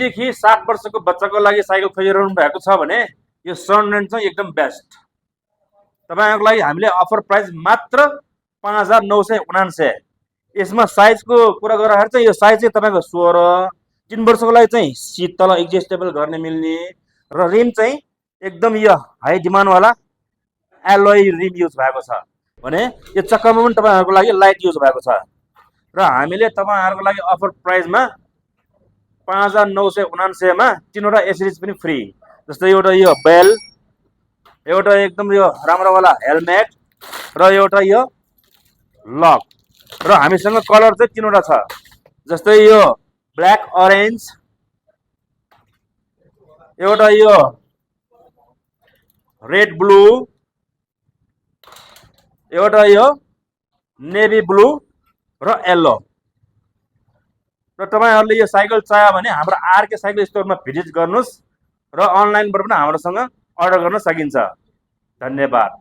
देखि 60 वर्षको बच्चाको लागि साइकल खोजिरहनु भएको छ भने यो सनरेन चाहिँ एकदम बेस्ट। तपाईहरुको लागि हामीले अफर प्राइस मात्र 5999। यसमा साइजको कुरा गर्दाखेरि चाहिँ यो साइज चाहिँ तपाईको 16 3 वर्षको लागि चाहिँ सिट तल एडजस्टेबल गर्ने मिल्ने र रिम चाहिँ एकदम यो हाई डिमान्ड वाला एलोय रिम युज भएको छ भने यो चक्कामा पनि तपाईहरुको लागि लाइट युज भएको छ र हामीले तपाईहरुको लागि अफर प्राइसमा 5999 मा तीनवटा एसेसरिज पनि फ्री। जस्तै एउटा यो बेल, एउटा एकदम यो राम्रो वाला हेलमेट र एउटा यो लक र हामीसँग कलर चाहिँ तीनवटा छ। जस्तै यो ब्ल्याक ऑरेंज, एउटा यो रेड ब्लू, एउटा यो नेभी ब्लू र येलो। र तपाईहरुले यो साइकल चाह्यो भने हाम्रो आरके साइकल स्टोरमा भिजिट गर्नुस् र अनलाइनबाट पनि हामीसँग अर्डर गर्न सकिन्छ। धन्यवाद।